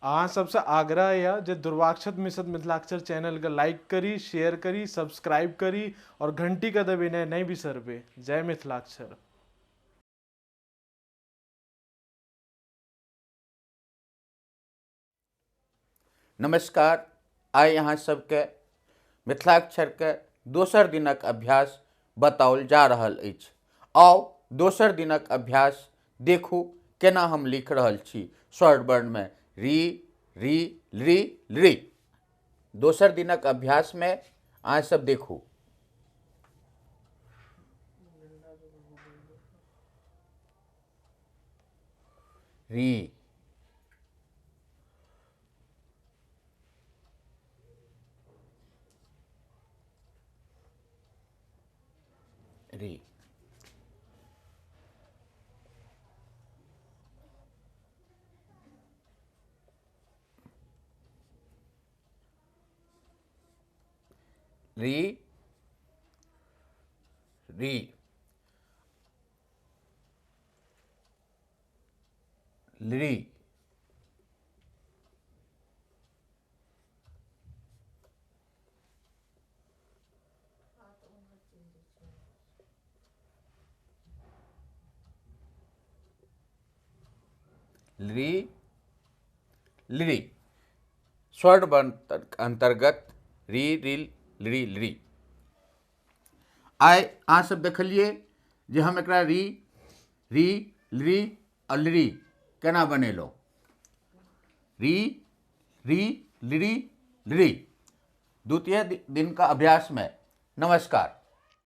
अहाँ सबसँ आग्रह यऽ जे दुर्वाक्षत मिश्र मिथिलाक्षर चैनलके लाइक करी, शेयर करी, सब्सक्राइब करी और घंटीके दबेनाइ नहि बिसरबै। जय मिथिलाक्षर। नमस्कार। आइ अहाँ सबके मिथिलाक्षरके दोसर दिनक अभ्यास बताओल जा रहल अछि। आउ दोसर दिनक अभ्यास देखू केना हम लिख रहल छी। स्वर वर्णमे री री ली ली। दोसर दिनक अभ्यासमे अहाँ सब देखू। री री री री ली ली ली। स्वर्ण वर्ण अंतर्गत री री ली ली। आइ अहाँ सब देखलिए जे हम एकरा री री ली आ ली केना बनेलहुँ। री री ली ली। द्वितीय दिन का अभ्यास में नमस्कार।